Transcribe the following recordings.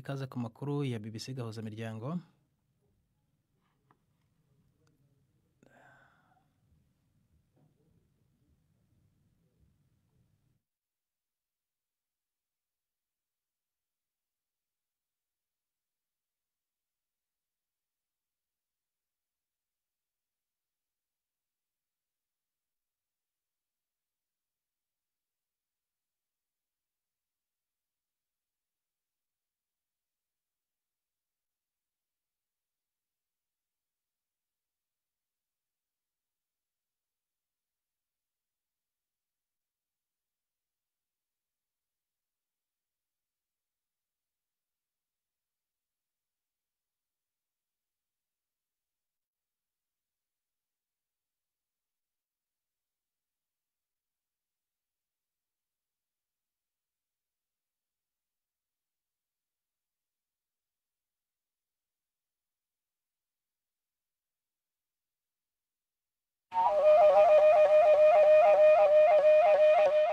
Ikaze ku makuru ya BBC Gahuzamiryango.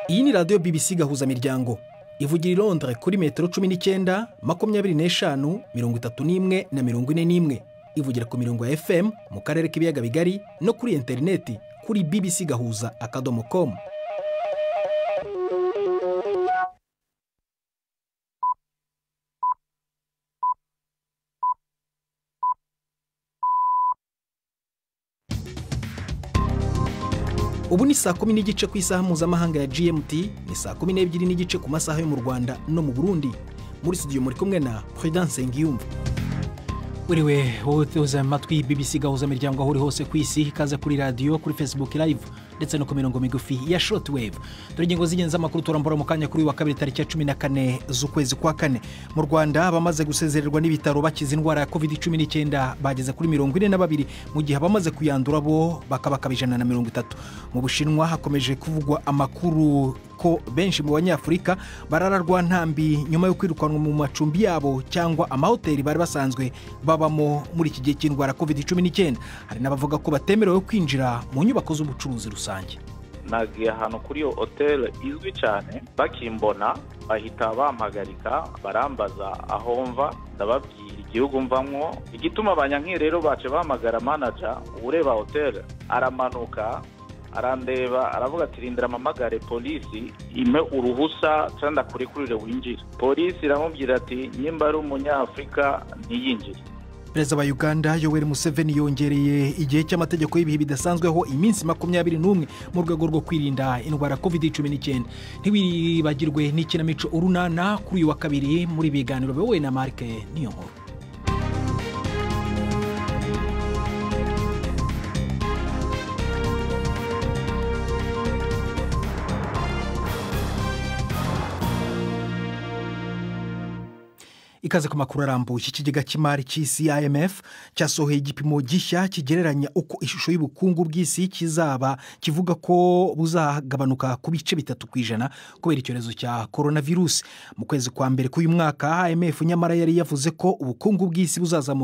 Iyi ni radiyo BBC Gahuzamiryango ivugira i Londres kuri metero 19, 25, 31 na 41. Ivugira ku mirongo ya FM mu karere k'ibiyaga bigari no kuri interineti kuri bbcgahuza.com. Ubu ni saa 10:15 ku isaha mpuzamahanga ya GMT, ni saa 12:15 ku masaha yo mu Rwanda no mu Burundi. Muri studio muri kumwe na Prudence Ngiyumva. Uriwe wowe uza amatwi BBC Gahuzamiryango aho uri hose ku isi, ikaze kuri radio, kuri Facebook Live ndetse no ku mirongo migufi ya shortwave. Dore ingingo z'ingenzi z'amakuru turambura mu kanya kuri wa kabiri tariki ya 14 z'ukwezi kwa kane. Mu Rwanda abamaze gusezererwa n'ibitaro bakize indwara ya COVID-19 bageze kuri 42, mu gihe abamaze kuyandura bo bakabaka 130. Mu Bushinwa hakomeje kuvugwa amakuru ko benshi mu banyafurika barararwa ntambi nyuma yo kwirukanwa mu macumbi yabo cyangwa amahoteli bari basanzwe babamo muri iki gihe cy'indwara COVID-19. Hari n'abavuga ko batemerewe kwinjira mu nyubako z'ubucuruzi rusange. Nagiye ahantu kuri iyo hoteli izwi cyane, bakimbona bahita bampagarika barambaza aho mva, ndababwira igihugu mvamwo. Igituma abanyanki rero bace bahamagara manager ureba hoteli, aramanuka arandeba aravuga ati rindira mpamagare polisi ime uruhusa cyangwa kurekurire winjire. Polisi iramubwira ati nimba ari umunyafurika ntiyinjire. Perezida wa Uganda Yoweri Museveni yongereye igihe cy'amategeko y'ibihe bidasanzweho iminsi 21 mu rwego rwo kwirinda indwara COVID-19. Ntiwibagirwe n'ikinamico Urunana kuri uyu wa kabiri muri biganiro bewe na Mark Niyonkuru. Ikaze ku makuru arambuye. Ikigega cy'imari cy'isi IMF cyasohoye igipimo gishya kigereranya uko ishusho y'ubukungu bw'isi kizaba, kivuga ko buzagabanuka ku bice 3% kubera icyorezo cya coronavirus. Mu kwezi kwa mbere k'uyu mwaka IMF nyamara yari yavuze ko ubukungu bw'isi buzazamuka